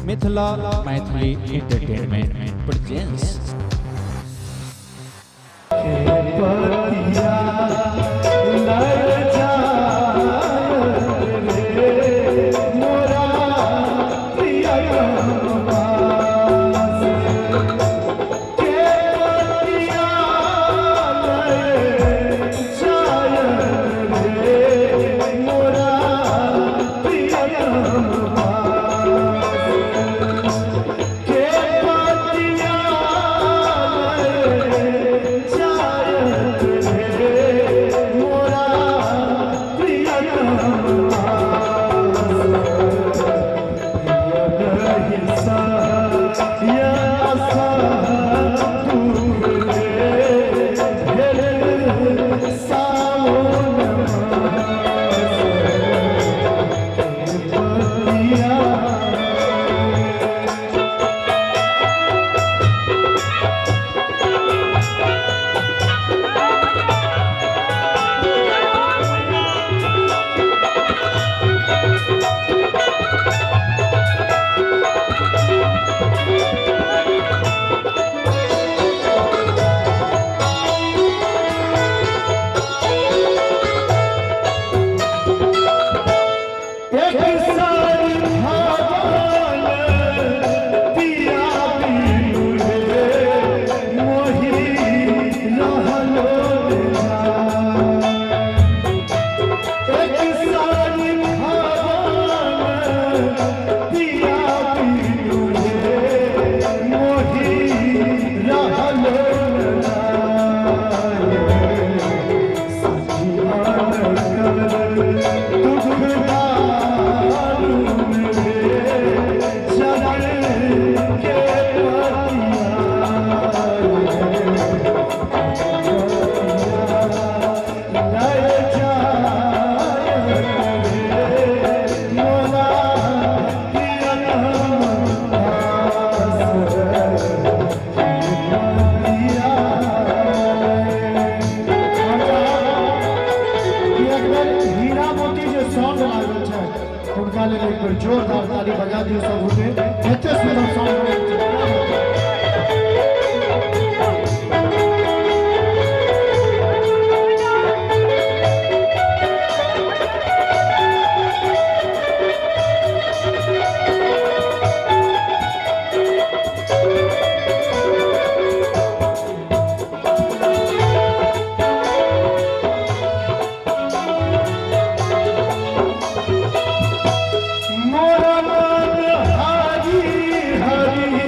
Mithila Maithili entertainment presents. हीरा मोती जे साउंड लागल छै हुनका लेल एक बेर जोरदार ताली बजा दियौ सब गोटे। एते सुंदर साउंड बनल छै। मोरा मन हरि हरि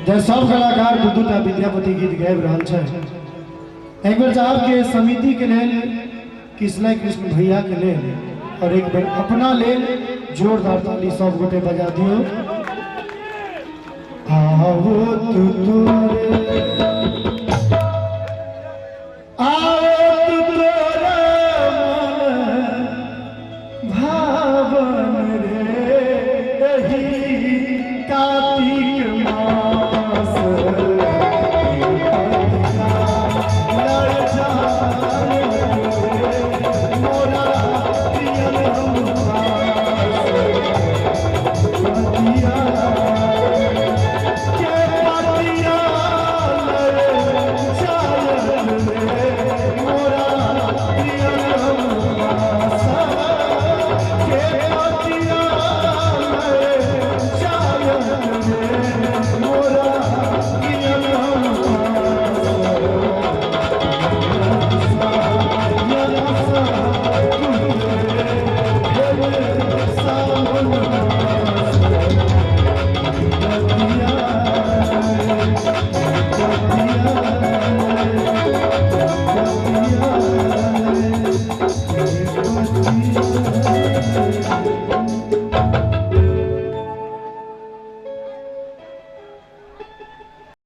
जे सब कलाकार दू दूटा विद्यापति गीत गाबि रहल छै। एक बेर चाहब के समिति के लेल, किसलय कृष्ण भैया के लेल और एक बेर अपना लेल जोरदार ताली सब गोटे बजा दियो। आओ तू तोरे, आओ तू तोरे मन भावन रे, एही कार्तिक मास लड़ जाए मोरा प्रियल हम पास। पतिया के पतिया लड़ जाए रे मोरा प्रियल हम पास, के पतिया लड़ जाए रे मोरा प्रियल हम पास। सावन मास पतिया पतिया पतिया पतिया।